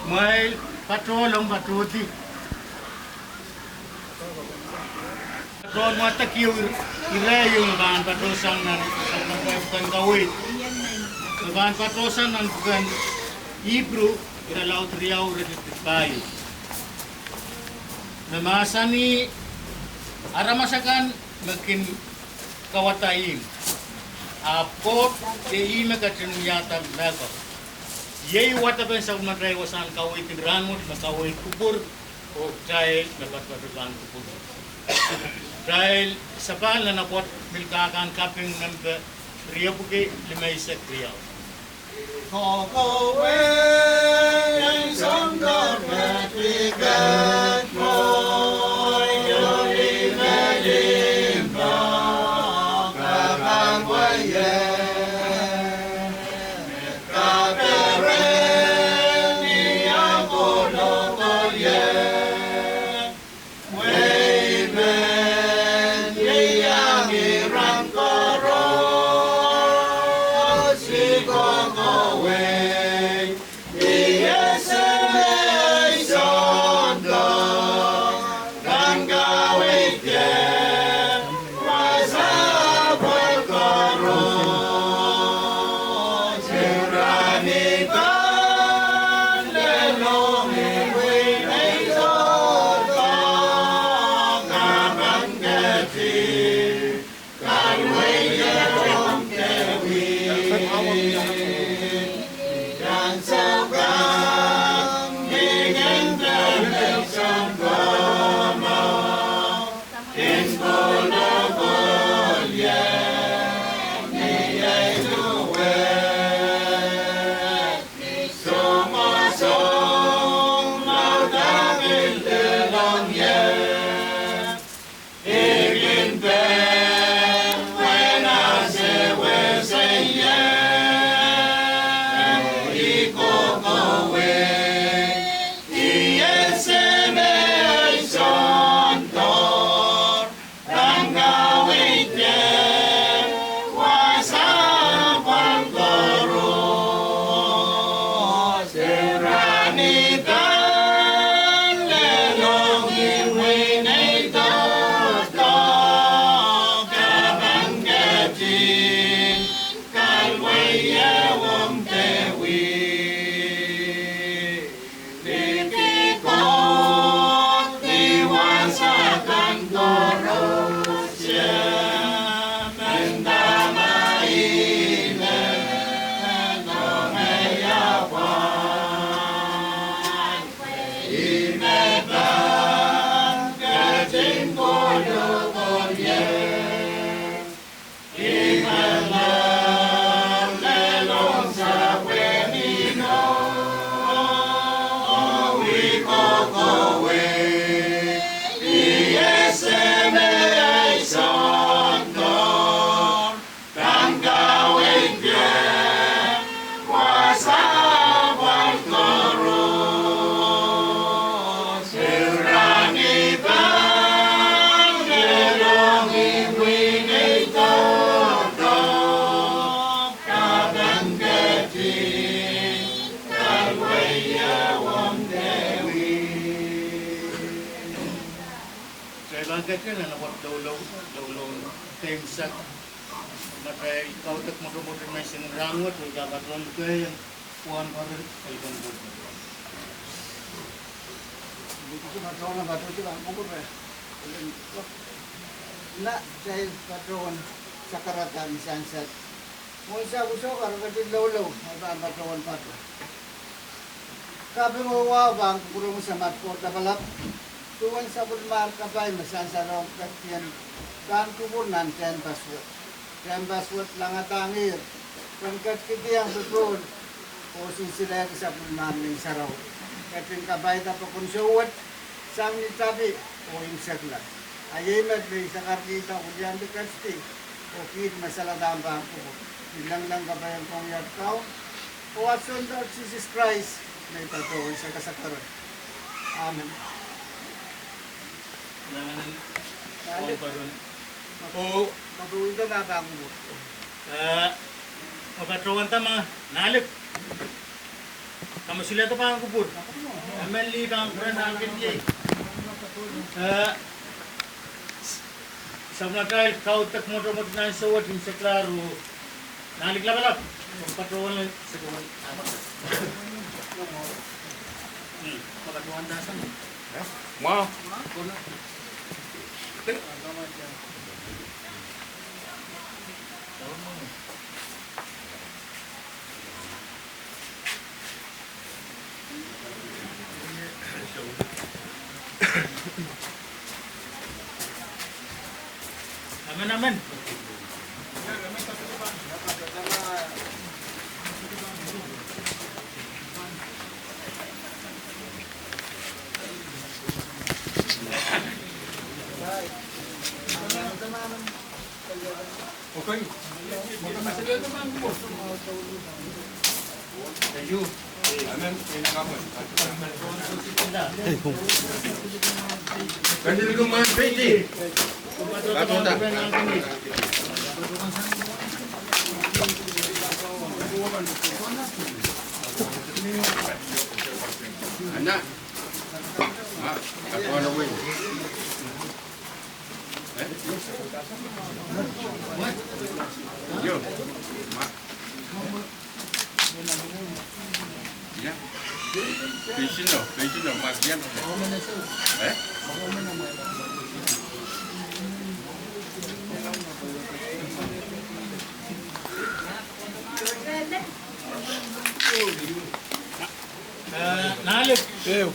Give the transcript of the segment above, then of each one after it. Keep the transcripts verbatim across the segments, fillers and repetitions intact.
Mwail patohlong patohdi. Patohwan wadek ieu, ire ieu me pahn patohsang nan, nan pwuken kaweid. Me pahn patohsang nan pwuken Ipru, irelaud riau, iretikitik pahieu. Me mahsanih, aramas akan me kin kawada ihmw, ahpw Koht iei ih me ketin wiahda mehkot. Iei wadepen sapwellimatail wasahn kaweid en rahnwet me kaweid kupwur, oh kitail me patopato pahn kupwur. Kitail sapahl nan Apwoat Milkahkan kaping nempe riepwiki limeisek riau. Kitail pahn ketin nan Apwoat Loulou, Loulou en Keimwseklahn. Kitail kaudok mwotomwot en menseng en rahnwet, oh kitail pahn patohwan kehiong pwuhn peren, elpen Koht. Kitail pahn patohwan patohwan sakarada ni sansal. Mwohn sapwuso, kahrepedi loulou, e pahn patohwan patohwan. Kaping oh wahu pahn kupwuromwi Samat Koht Lapalap, duwen sapwellimatail kapai me sansalong ketkihong pahn kupwur nan tehnpas wet. Tehnpas wet langadahngehr pwehn ketkihdiong popohl Oh sinsile sapwellimomwi Ngehn Sarawi. Ketin kapaida pokon souwet sang ni tapi oh imwisekla. A iei met me I sakarkihda wiliandi kesti oh kiht me saledahn pahn kupwur. I lengileng kapaiong komwi at Kaun oh at Sounkomour Sises Krais me I patohwan sakasakerek. Amen. Amen. Amen. Oh. Kapwurida pahn kupwur. Eh, me patohwanda ma Nalik. Kamosulehda pahn kupwur. Amen. Lih pahn kupwur, Nalik en iei. Eh, Samatail kaudok mwotomwot nan souwet, imwiseklahr oh Nalik lapalap. Patohwan. Hmm. Mwahu. Amen, amen. Anna. Ah, kasukuhl wei. Eh? Yo. Ma. Ya. Peinsino, peinsino, ma kian. Eh? Eh, Nalik. Ehu.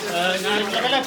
Eh, Nalik lapalap.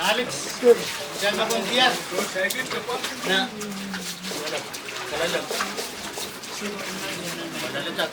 Alex, siang kapong diar. Na. Kalaileng. Kalaileng.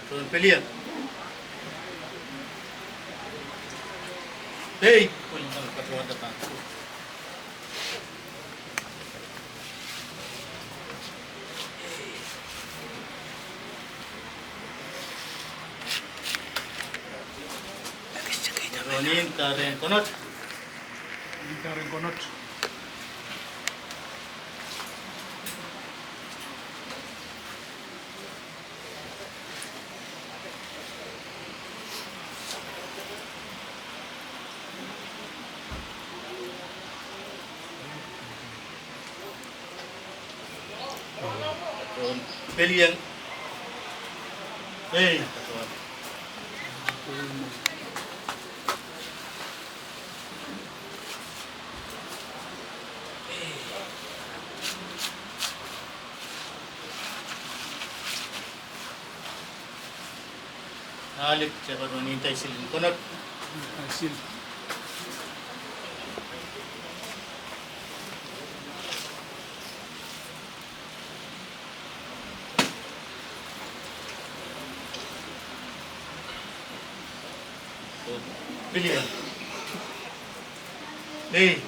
Patron Peliang. Hei, pwon tang patron tang. Patron Inta rehn Konot. Inta rehn Konot. Patron Peliang. Hei, patron. Nahlik, se patron Inta Isil en Konot. Isil. Peliang. Hei.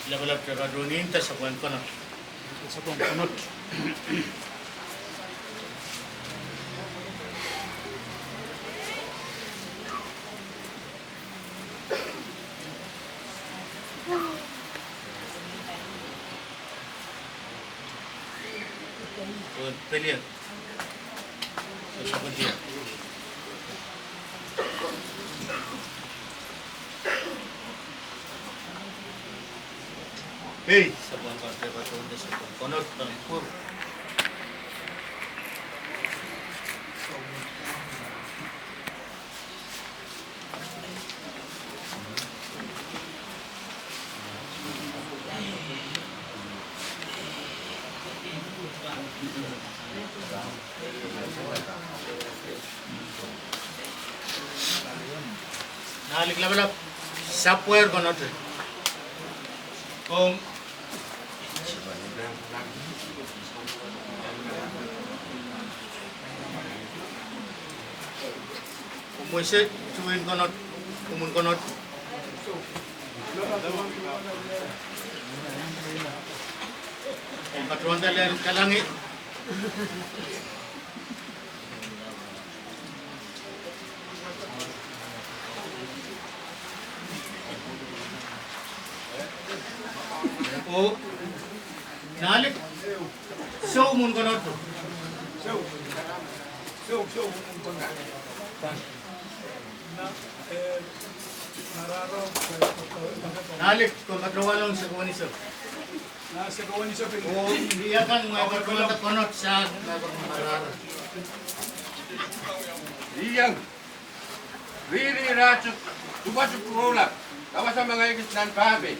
Lapalap, se patron Inta sapwellimen Konot. Sapwellimen Konot. Peliang. Hei, sapwellimen Konot, sapwellimen Konot, tangkur. Nahlik lapalap, sapwellimen Konot. Kom Mwese, suwed en Konot, kumw en Konot. Patron Dalen Kalangi. Oh, nahlik. Sou mwohn Konot. Nahlik, komw patohwalohng Sekowani Sou. Oh, ni akan mwein patohwanda Konot sang, mwein patohwanda Mararo. Iang. Riri ratuk, tupatuk roulap, dawasa mengei kis nan pape.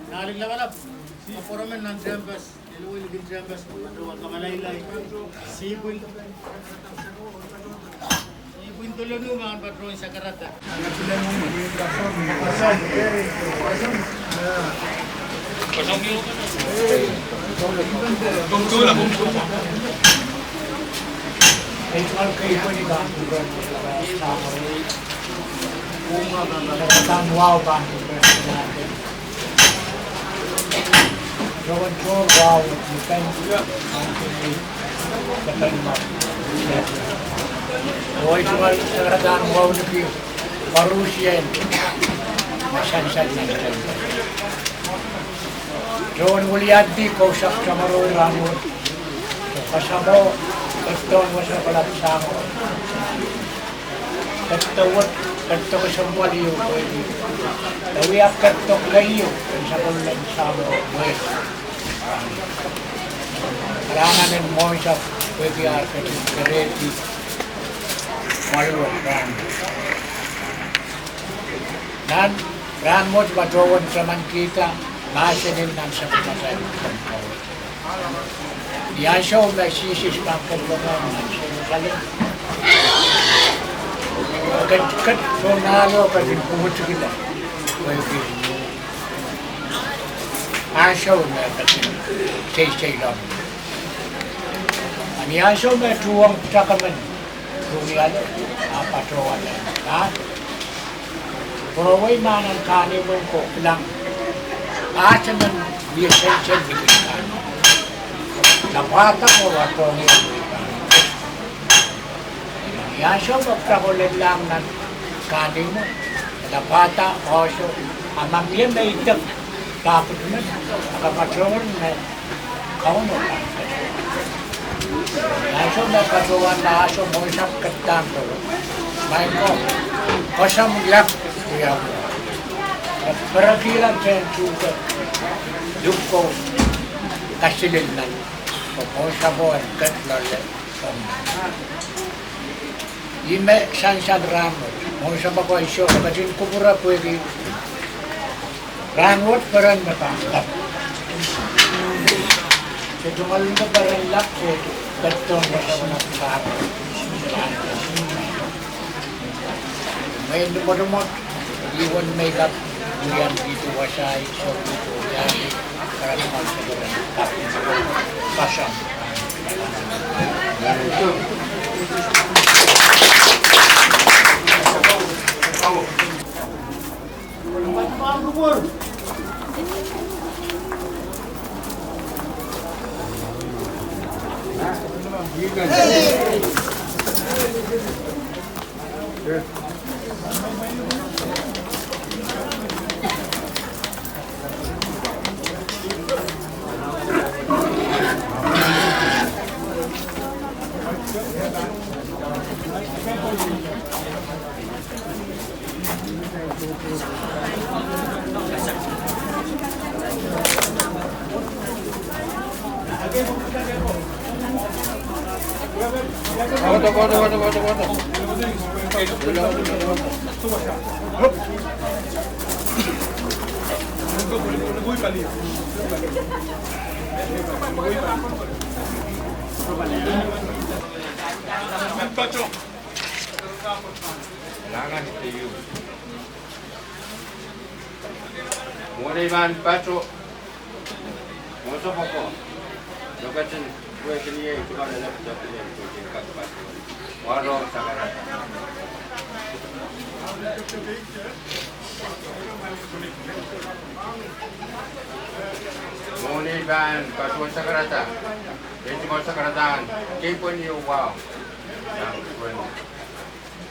Nalin lapalap, kapwuromen nan tehnpas. Sihpwin, sihpwin dolunumw pahn patohwan sakarada. Ohi tungoal saradan wauneki koaruhsie me sansal nan tehnpas. Tohn wiliandi kousapw samworo rahnwet, oh kasamwo, kedohng wasa kalap samworo. Kedohng wet, kedohng kesempwal ieu pwehki e wia kedohng keieu en sapwellimen Sahmo mwein. Rahn en mwohnsapw pwehki ar ketin kerehdi mwaluwet rahn. Nan rahn wet patohwan tamankihda mahsen en nan sapwellimatail Koht. Ni ansou me Sises pahn kin longehng nan Selusalem, e ket, ket, sounahlo ketin pwutikihla, pwehki ansou me ketin seiseiloak. Ni ansou me tuhwong pwutak emen, Turialo, a patohwan nan pwurowei mahn en kahnimwen ko kilang, a temen wie sensen likin kan. Lapwada ko wadohng ie. Ni ansou me pwutak ko lellahng nan kahnimwen, lapwada, oahso, a ma mie me idek dahkot men, a kapatohwan me Kauno pahn ket. Ni ansou me patohwan, ahso mwohnsapw ketdahng ko, maing ko, koasoandi lap wiawi. E perekihla tehn tuhke, lukko, kaselel nan, oh mwohnsapwo en ket loale. Ih me sansal rahn wet, mwohnsapw ko ansou me ketin kupwure pwehki rahn wet peren me pahn lap. Se tungoal limpoak peren lap, se kedohng wasa kalap samworo. Mwein ni mwotomwot, ih wen me I kak wia ni wasa, I sohte wia ni. Mwohn ei pahn pato, mwohnsapw ko, lokaiahn wehwehki ie, I tungoal lepin tepin ie, I tungoal kak pato. Warohng sakarada. Mwohn ei pahn patohwan sakarada, I tungoal sakaradahn, kei pwehn ieu wahu. Nan pwehn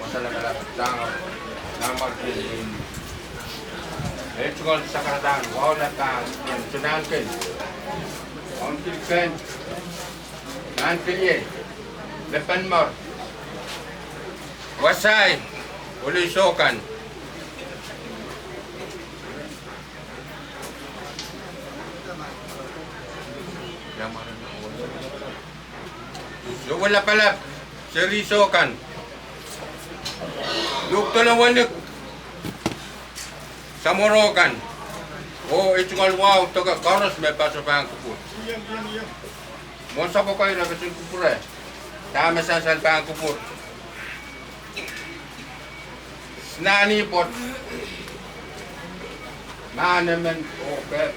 wasa lapalap sang, nan markin, eh, tungoal sakaradahn wahu lapalap, en tungoal kin, wahu kilkehn, nan kiliei, lepin mar, wasai, oloi sohkan. Sowe lapalap, seri sohkan. Lukdolo welik, samworo kan. Oh, eh tungoal wahu doke koaros me paso pahn kupwur. Mwohn sapwokoi re ketin kupwure. Dahme sansal pahn kupwur. Sinani pwoat. Mahn emen oh kehp.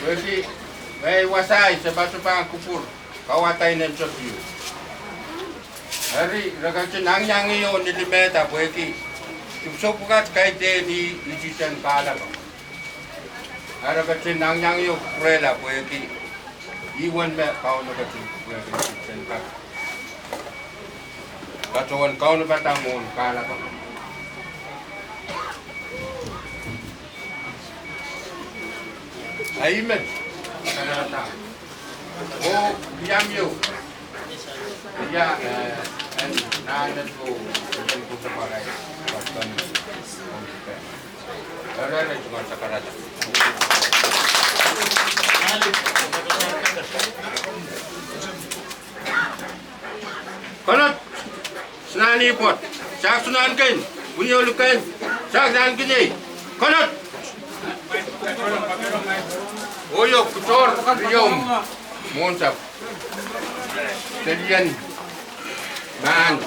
Pwehki, me wasai se paso pahn kupwur. Kauwada inen sohte. Eri, re ketin angiangio ni limehda pwehki. Dipwisou pwukat kaidehn ih, ih titen kahlap. Eri re ketin angiangio kupwurehla pwehki. Ih wen me Kauno ketin kupwurehki ih titen kahlap. Patohwan Kauno pahn mwohn kahlap. Amen. Oh, iang ieu. Ia, eh, en, nan en ko, en ko separai. Eri, eri, tungoal sakaradahn. Konot, sinani pwoat, sahk sunan kin, winiolu kin, sahk nan kiliei, konot. Oio, kutor, riom, mwohn sahk. Selien, mahn.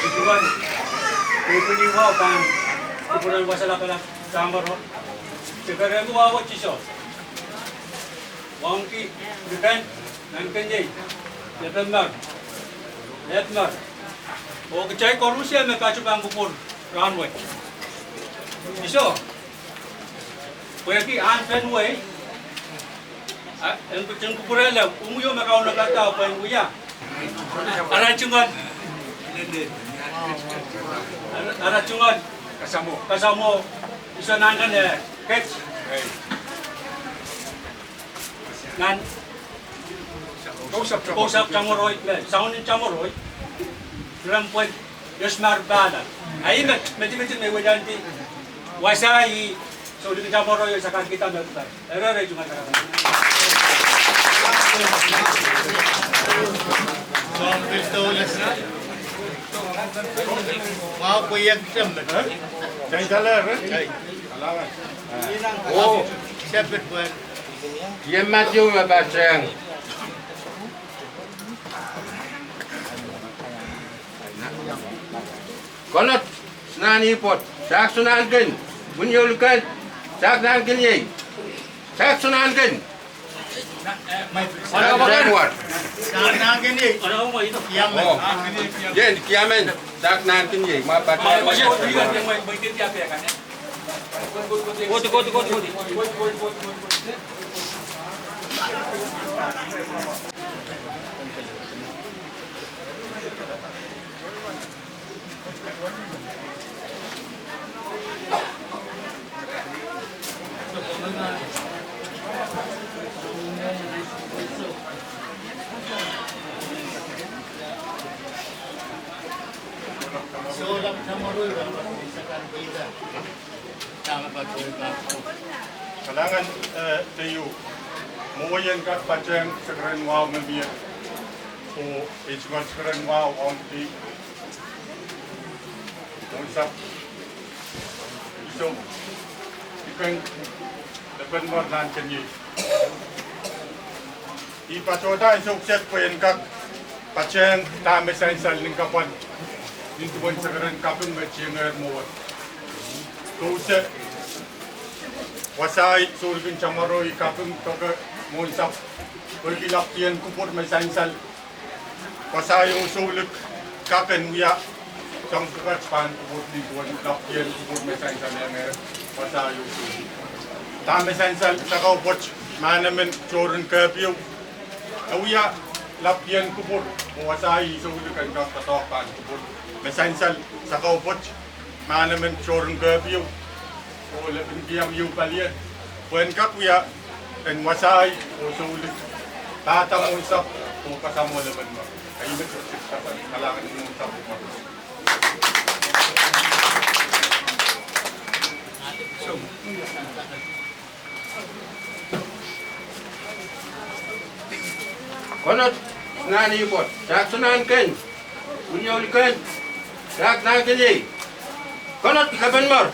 Ituan, kupwuren wahu pahn, kupwuren wasa lapalap, samworo. Sekeremi wahu wet iso. Wauneki, ripen, nan kiliei, lepin mar, ehp mar. Oh kitail koaros me paso pahn kupwur rahnwet. Iso. Pwehki ahn pen wei, a, en ketin kupwurehla, umw ieu me Kauno kahrehda pwehn wia. Ara tungoal, ara tungoal kasamwo, iso nan kan, eh, ket. Nan kousapw tamworoi, me soun en tamworoi. Rempwet, ios mar pahla. Ahi met, met, met me wehwehki wasa, ih souliki tamworoi, sakar kita me pahla. Eri, eri, tungoal sakar. Wow, pwe iang kitem met. Kain daler, eh? Oh. Sepet pwe. Ie Matthew me patehng. Konot, Snan Ipot, Sahk Snan Ken, Winiol Ken, Sahk Nan Keniei, Sahk Snan Ken. Sahk Nan War. Oh. Ien, kiamen, Sahk Nan Keniei, ma pat. Kalahngan, eh, de ieu. Mwowe I en kak patehng sekeren wahu me mie, oh, eh, sekeren wahu ong di Mwohnsapw Isou Iken Lepenmwer Nan Keniei. I patohda ansou kiset pwe en kak patehng dahme sansal nin kapwal nin duwen sekeren kaping me tiengehr mwowe. Kouse, wasahi soulikin tamwaroi kaping doke Mwohnsapw, pwehki lapwtihn kupwur me sansal. Wasahi oh soulik kak en wia soang pwukat pahn kupwur nin duwen lapwtihn kupwur me sansal iangehr wasahi oh soulik. Dahme sansal sakau pwoat, mahn emen tohrohr en kehpio, e wia lapwtihn kupwur, oh wasahi oh soulik en kak doadoahk pahn kupwur me sansal sakau pwoat, mahn emen tohrohr en kehpio, oh lepin kiam ieu palien, pwe en kak wia en wasahi oh soulik pahda Mwohnsapw oh kasamwo Lepenmwer. Ahi me kalahngan Mwohnsapw. Konot, Snan Ipot, Sahk Snan Ken, Winiol Ken, Sahk Nan Keniei. Konot, Lepenmwer.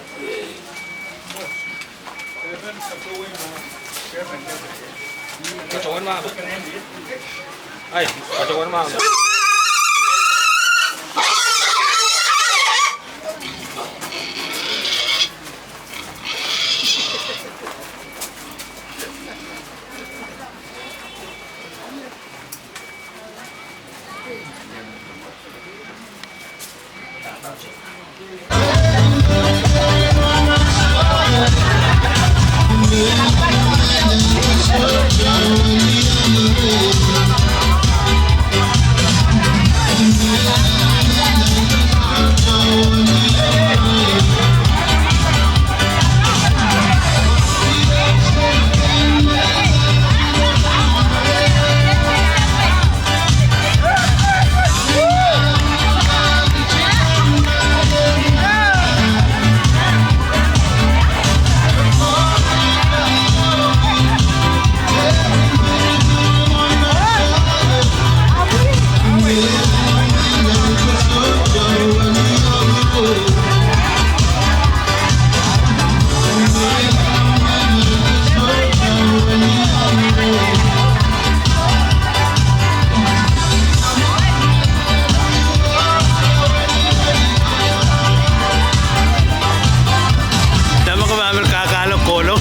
Dahme ke pahn pil kakalo kolo.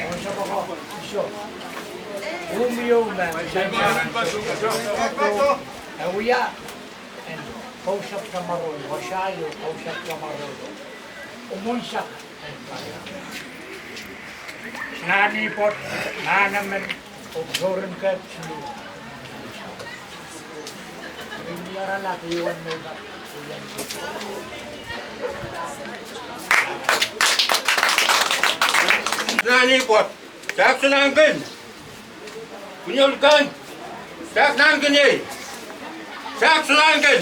Ong sapwoko, iso. Umio me, e wia, en kousapw tamaro, wasa ieu kousapw tamaro. Umwunsak. Nahn ipot, nahn emen, oh soren kehp silu. Nahn ipot, sahpw soangen. Kunyoul kan, sahpw soangen. Sahpw soangen.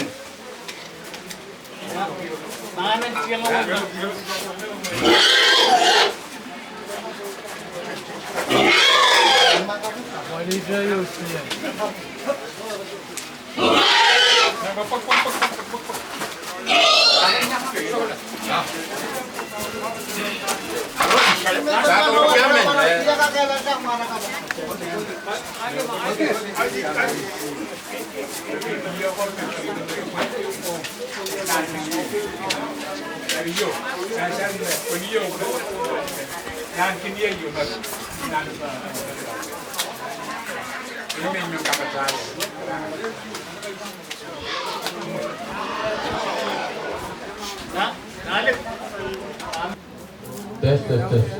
Test, test, test.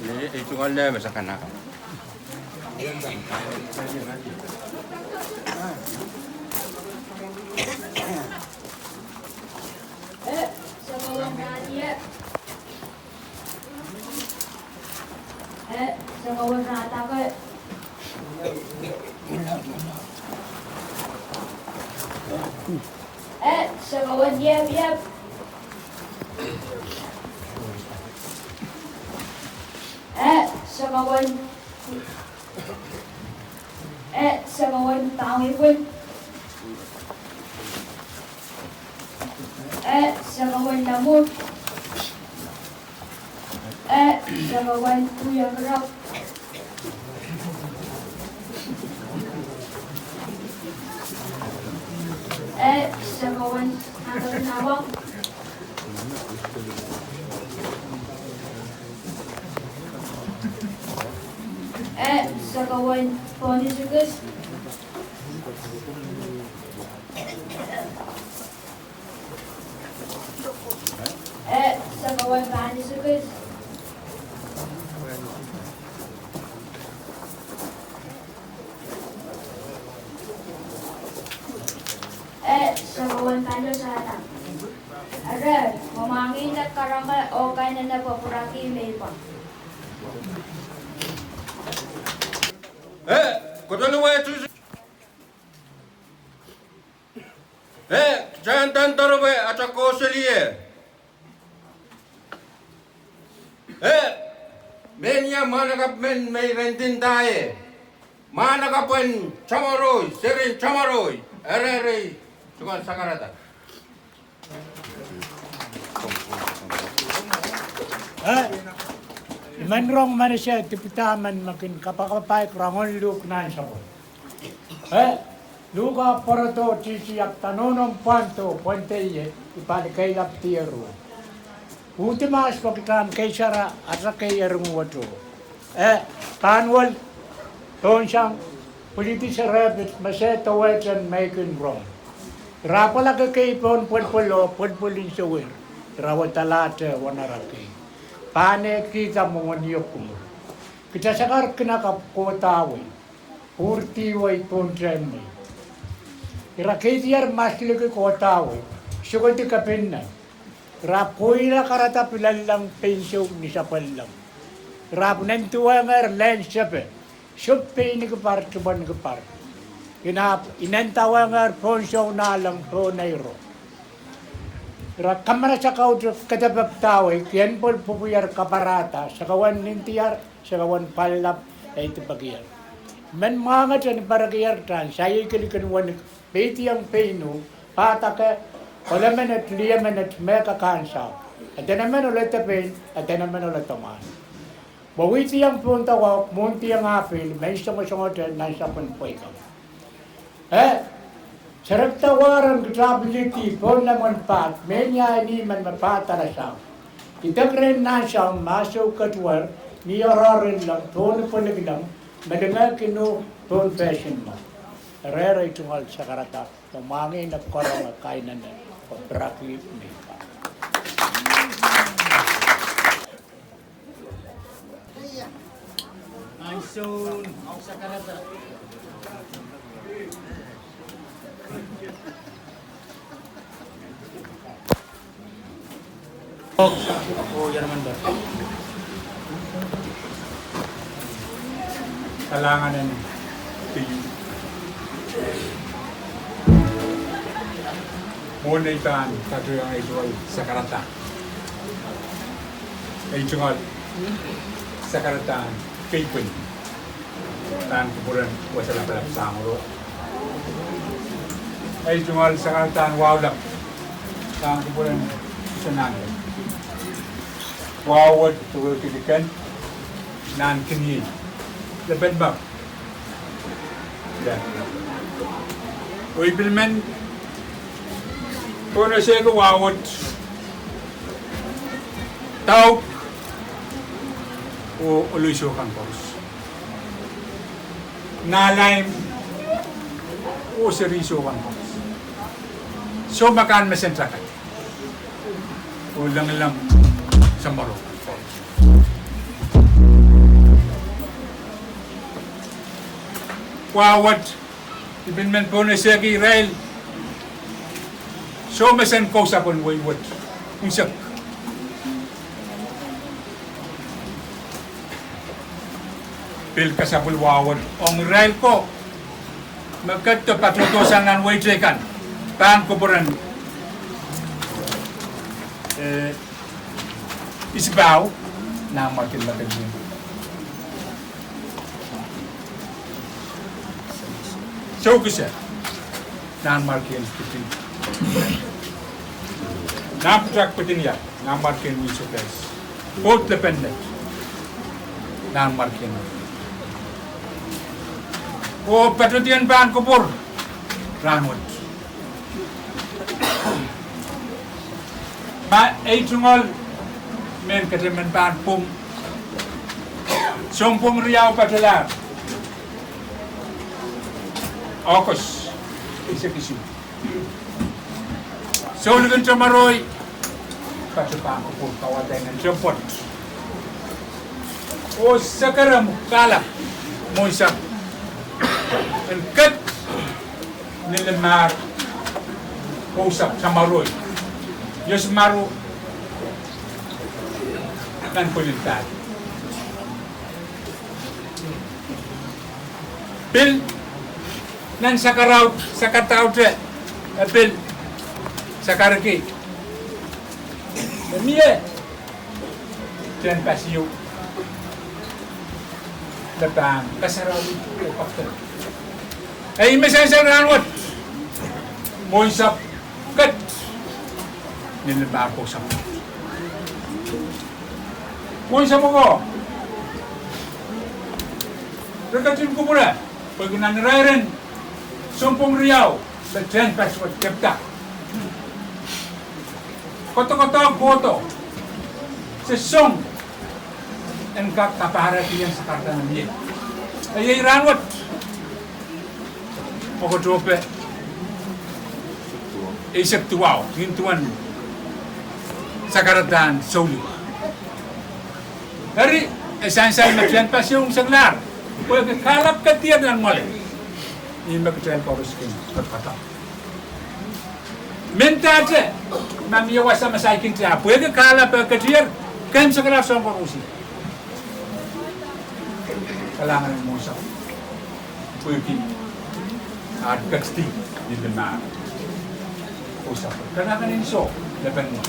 Ni, itungan leme sakana. Eh, sakawen Daniel. Eh, sakawen Ratake. Eh, sakawen Yep Yep. Eh, sakawen Eh, sakawen Pawipwin. Eh, sakawen Lamur. Eh, sakawen Pwuyakrok. Eh, sakawen Akonawang. Eh, sakawen Ponisikis. Eh, sakawen Panisikis. Eh, sakawen Panisikis. Eri, mwamwangih nek karama oh kainene pwuraki me I pwa. Eh, kotoluwe tu. Eh, kitail en doaropwe atail kohseli ie. Eh, mehnia mwahnakapw men me I rendinda ie. Mwahnakapwen Tamaraoi, seren Tamaraoi, eri, eri, tungoal sakarada. Eh, I men rong manise dipida men me kin kapakapaik rongen luhk nan sapwung. Eh, luhk ah pwarodo titi ahpw da nohno pwando pwandei ie, I pali keilap dieru. Uhdi mahs pwe kitail en keisara atail kei eringuwoto. Eh, Pahnwel, Donsang, Pwilidi, Serepit, me se dowehte me I kin rong. Ira pwalaki kei pohn pwelpwel oh pwelpwel en sewir. Ira wadalahte wen ara kei. Pahn eh kihda mwomwen iopum. Kitail sakar kin kak kohdawei. Pwurdi wei pohn tehnei. Ira keidier masliki kohdawei. Sokedi kepinna. Ira pwoula karada pilallahng pein sou ni sapwellahng. Ira pwunen duwehngehr lehn sepe. Sop peiniki par, dipweniki par. Inap, inenda wehngehr pohn sou nahlahng pohn eiro. Ira kamara sakauti kedepek dawei, kien pwel pwupwier kaparada, sakawen nindier, sakawen pallap, ei dipekier. Men mwahngete ni perekier dan, saikilikin wenik, peidiong pein uh, padahk, ole menet, lie menet, me ka kansa. Edeno men ole depe, edeno men ole damwahn. Mwo wihdiong pohn dawahu, mwohndiong ah pil, menseng songosongote nan sapwen pweiko. Eh, serek dawahu en kitail pilidi pohn lemwen pahd, mehnia ni men me pahd alasang. Idek rehn nan soahng ma soh ketuwer, ni oaroahr en leng pohn pwelikileng, me lingehki pohn pehsin mwo. Rehn ei tungoal sakarada, me mwahngih ne pwukoaronge kainene, oh piraki mihla. Kalahngan en pil. Mwohn ei pahn patohiong ei tungoal sakarada. Ei tungoal sakarada en keipwin. Pahn kupwuren Wasa Lapalap Sangro. Ei tungoal sakarada en wahu lap. Pahn kupwuren Senang. Wahu wet pwurehng kihdi ken nan kiniei. Lepin map. Ia. Oh I pil men pohnese ke wahu wet dauk oh oloh iso kan koaros. Nahleim oh seri iso kan koaros. Soh me kan mesen takai. Oh lengileng samworo kan koaros. Wahu wet I pil men pohnese ke irail soh mesen kousapw en wehi wet unsek. Pil kasapwil wahu wet ong irail ko me ketido patohdo sang nan wehi teikan. Pahn kupwuren, eh, Isipahu, Nanmwarkien Makenien. Soukise, Nanmwarkien Kitin. Nanpwutak Kitin Iap, Nanmwarkien Winsokes. Pwoud Lepenlet, Nanmwarkien. Oh patohdiong pahn kupwur rahnwet. Ma ei tungoal mehn ketier men pahn pwung, sounpwong riau patohlahr, August, eisek isuh. Souleng en Tamwaroi patohwan pahn kupwur kawadeng en Tempwet. Oh sekerem kahlap mwohnsapw en ket ni limahr kousapw Tamwaroi. Iosamaru nan pwelin pali. Pil nan sakaraut, sakadaute, eh, pil sakarki. Mie tehnpas ieu me pahn kasarawi oh kapte. Ei me sansal rahnwet, mwohnsapw ket ni limahr kousapw. Mwohnsapw ko, re ketin kupwure, pwehki nan irairen sounpwong riau me tehnpas wet kepda. Kodokodohk kohdo se song en kak kapahrehkihong sakarada me mie. Ei, ei rahnwet, Okotope eisek duwau, nin duwen sakaradahn Souleng. Eri, e sansal me tehnpas ieu unseklahr, pwehki kahlap ketier nan mwoale. Ih me kitail koaros kin kak kadahr. Mendahte, ma mie wasa me saikinte, pwehki kahlap ketier, ken seklahr soang koarosie. Kalahngan en mwohnsapw. Pwehki aht ketidi ni limahr kousapw. Kalahngan en soh, lepin mwo,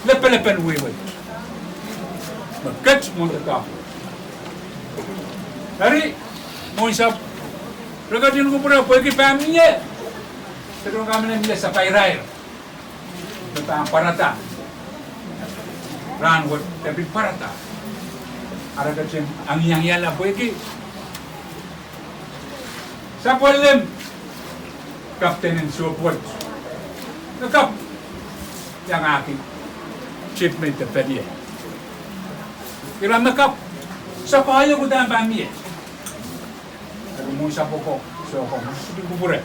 lepelepen wehwe me ket mwohn doadoahk. Eri, mwohnsapw, re ketin kupwure pwehki pahn mie, se tonga mene mie sapairair me pahn pwarada. Rahnwet e pil pwarada. Ara ketin angiangiala pwehki sapwellime kapten en sohp wet me kapw iangahki sihpw me I de pelian. Ira me kapw, sokoaio kudahn pahn mie. Eri mwohn sapwoko, sohko, mwohn kupwure.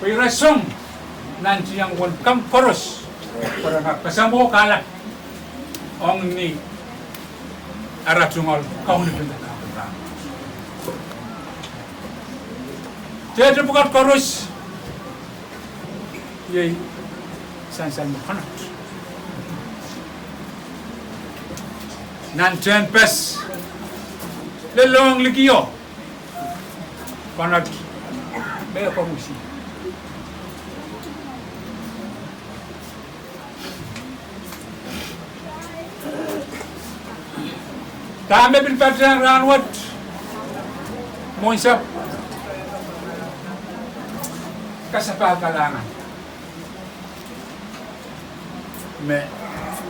Pwe ira song nan tieng wen kang koaros, pwe ren kak kasamwo kahlap ong ni ara tungoal kaunop en dahkot. Te te pwukat koaros, iei sansal me konot. Nan tehnpas lelohng likio, konot me koarusie. Dahme pil patehng rahnwet, mwohn sahpw, kasapahl kalahngan. Me,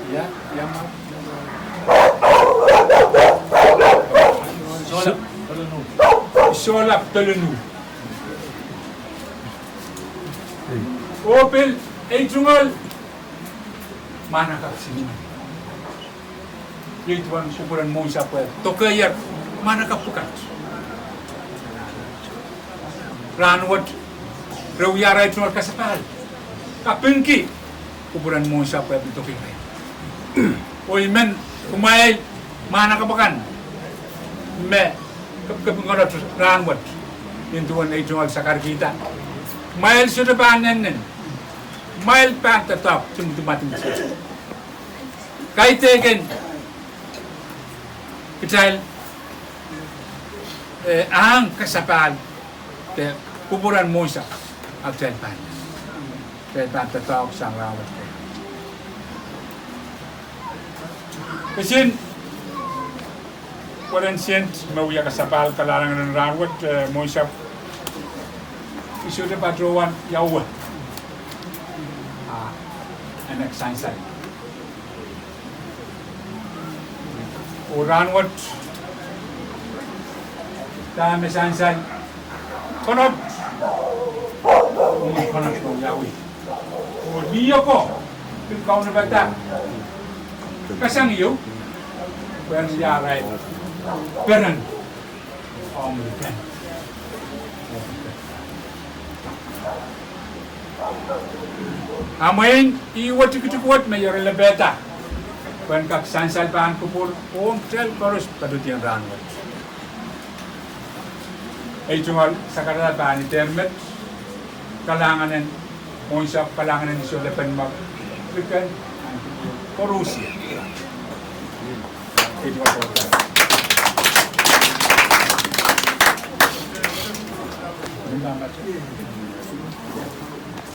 ia, ia ma. Sohlap dolonu. Oh pil, ei tungoal mwahnakapw silimen. Iei duwen kupwuren mwohn sahpw e dokehier mwahnakapw pwukat. Rahnwet, re wia arail tungoal kasapahl, kapingki kupwuren mwohn sahpw e pil dokehier. Oh I men kumwail mwahnakapw akan me kepikepingoalot rahnwet, nin duwen ei tungoal sakarkihda, kumwail sohte pahn nennenla, kumwail pahn doadoahk dimwdimwading. Kaidehkin kitail, eh, ahng kasapahl de kupwuren mwohn sahpw, a kitail pahn, kitail pahn doadoahk sang rahnwet. Kisin pwehn sent me wia kasapahl kalahngan en rahnwet, eh, mwohn sahpw, I sohte patohwan ia wet, ah, en kak sansal. Oh rahnwet, dahme sansal, konot, konot me wiawi. Oh lih oko, pil kaunopada kasang ieu, pwehn wia arail peren ong likan. A mwein ih wet tikitik wet me I erlepehda, pwehn kak sansal pahn kupwur ong kitail koaros patohdiong rahnwet. Ei tungoal sakarada pahn dehr met, kalahngan en mwohn sahpw, kalahngan en Iso Lepen Mwak, likan, koarusie. Ei tungoal sakarada.